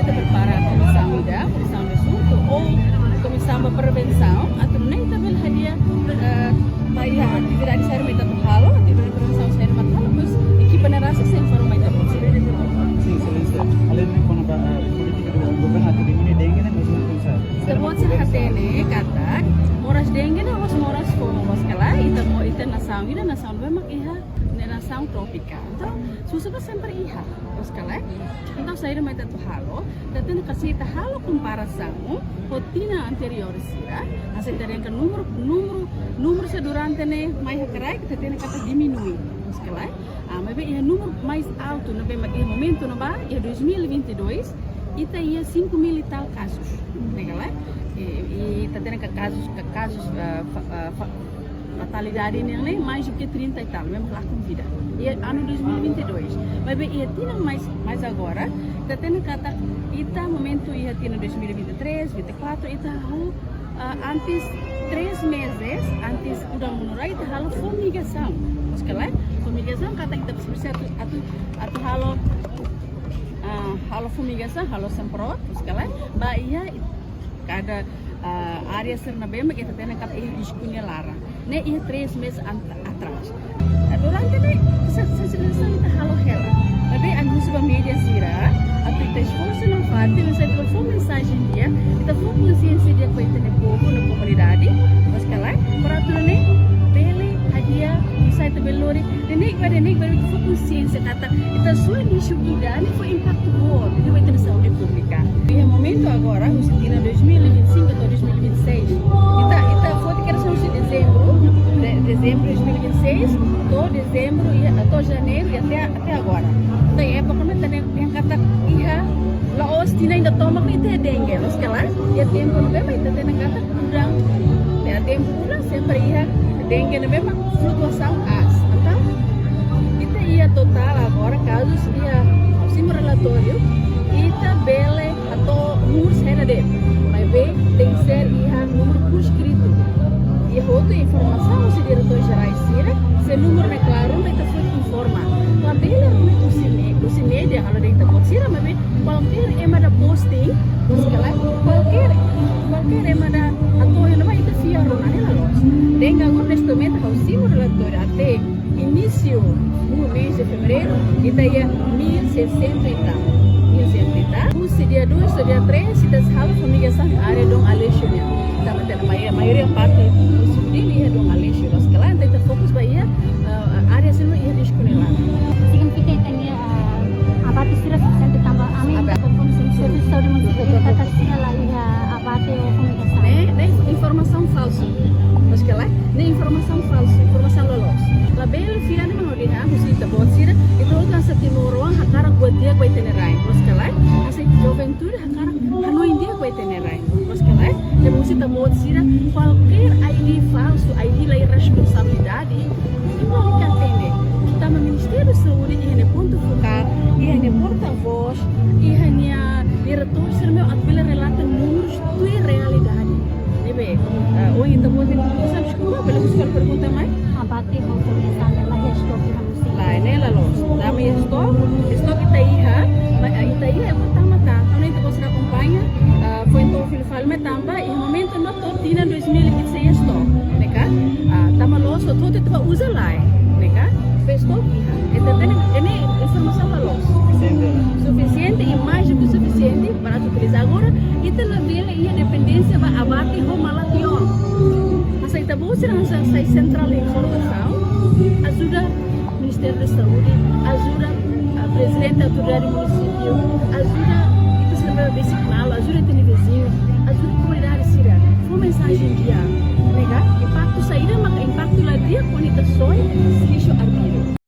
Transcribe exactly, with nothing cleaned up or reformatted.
Prepara komisaun ida, komisaun de surtu, ou komisaun ba prevensaun, atu nune'e ita bele hadi'a, eh, ba iha atividade saida mak ita atu halo, atividade prevensaun saida mak ita halo, depois ekipa ne'e rasik sei informa ita-boot sira. Sin, Exelénsia. Além de kona-ba, eh, polítika do governu atu diminui dengue ne'e, mas não pensa. Ita-boot sira hatene katak, moras dengue ne'e, moras, moras foun, mas kala, ita mo, ita nasaun, ita nasaun ne'ebé mak iha, ne'e nasaun trópika. Entaun, susar ne'e sempre iha, loos ka lae? Entaun, saida mak ita atu halo, ita tenke, se ita halo komparasaun ho tinan anteriór sira, hanesan ita dehan katak númeru, númeru, númeru sira durante ne'e mai hakarak, ita tenke katak diminui, loos ka lae? Ah, maibé iha númeru mais altu, ne'ebé mak iha momentu ne'ebá, iha dois mil e vinte e dois, ita iha cinco mil e tal kazus, loos ka lae? I, i ita tenke kazus, ka-, kazus, ah, fa-, ah, fa-, fatalidade nian ne'e mais do que trinta e tal, mesmo lá com vida. Iha anu dois mil e vinte e dois. Maibé iha tinan mais, mais agora, ita hatene katak ita momentu iha tinan dois mil e vinte e três, vinte e quatro, ita halo, ah, antes, três meses antes udan monu rai, ita halo fumigasaun. Loos ka lae? Fumigasaun katak ita presiza atu, atu, atu halo, ah, halo fumigasaun, halo semprot, loos ka lae? Ba iha kada, ah, área sira ne'ebé mak ita hatene katak iha risku nia laran. Ne'e iha três meses an-, atrás. Ah, durante ne'e, se-, sensibilizasaun ita halo hela. Maibé ami husu ba média sira, atu ita esforsu nafatin, atu ita fó mensajen di'ak, ita fó konsiénsia di'ak ba ita-nia povu, ita-nia komunidade, loos ka lae, para atu nune'e bele hadi'a, oinsá ita bele lori, de'it ba, de'it ba, ita fó konsiénsia katak ita sua inísiu ida ne'e fó impaktu boot iha ita-nia saúde públika. Iha momentu agora, husi tinan dois mil e vinte e cinco to'o dois mil e vinte e seis, ita, ita foti kera husi dezembru, de-, dezembru dois mil e vinte e seis, to'o dezembru, iha, to'o janeiru, i até, até agora. Entaun, iha époka ne'e ita hatene katak iha la'ós tinan ida tomak ne'e ita iha dengue, loos ka lae? Iha tempu ne'ebé mak ita hatene katak udan, iha tempu udan sempre iha dengue ne'ebé mak flutuasaun aas. Entaun, ita iha totál agora kazus iha, simu relatóriu, ita bele hato'o númeru saida de'it, maibé tenke ser iha númeru preskritu. Iha hotu informasaun husi diretór jerais sira, se númeru ne'e klaru, ita fó informa. Labele rona husi me-, husi média, halo de'it ita-boot sira, maibé kualkér ema ida posting, loos ka lae, kualkér, kualkér ema ida hato'o iha ne'ebá ita fiar rona, ne'e la loos. Dengue agora, neste momento, ha'u simu relatóriu até inísiu do mês de fevereiro, ita iha mil seiscentos e tal. Mil seiscentos e tal. Husi dia dois to'o dia três, ita sei halo fumigasaun área Dom Aleixo nian. Ita hatene maioria, maioria parte husi Dili iha Dom Aleixo. Loos ka lae, entaun ita fokus ba iha, eh, área sira iha risku nia laran. Signifika ita-nia, eh, abate sira sufisiente tanba ami, abate, servisu saúde munisipál, katak sira la iha abate ou fumigasaun. Ne'e, ne'e informasaun falsu. Loos ka lae, ne'e informasaun falsu, informasaun la loos. Labele fiar ne'e mak hodi hahú husi ita-boot sira, ita hotu hanesan timoroan hakarak buat di'ak ba ita-nia rain. Loos ka lae, hanesan juventude hakarak hanoin di'ak ba ita-nia rain. Loos ka lae, ita husu ita-boot sira, kualkér I D falsu, I D la iha responsabilidade, ita lalika atende. Tanba Ministériu Saúde iha nia pontu fokál, iha nia porta-vós, iha nia diretór sira-ne'e mak atu bele relata númerus tuir realidade. Ne'ebé, eh, ohin ita-boot nia pergunta, deskulpa, bele husu hela pergunta mai? Abate ho fumigasaun la iha estoke iha munisípiu? Lae, ne'e la loos. Tanba iha estoke, estoke ita iha, ma, eh, ita iha, eh, pertama ta, tanba ita-boot sira akompaña, eh, foin to'o fila fali mai tanba, iha momentu ne'e to'o tinan dois mil e vinte e seis estoke, ne'e ka? Ah, tanba loos, hotu-hotu ita bá uza lae, ne'e ka? Maibé estoke iha. Entaun, ne'e, ne'e informasaun la loos. Sufisiente. Sufisiente i mais do que sufisiente para atu utiliza. Agora, ita labele iha dependénsia ba abate ho malatión. Hanesan ita-boot sira hanesan sai sentrál informasaun, ajuda Ministériu da Saúde, ajuda, ah, prezidente autoridade munisípiu, ajuda ita sira besik malu, ajuda ita-nia viziñu, ajuda kona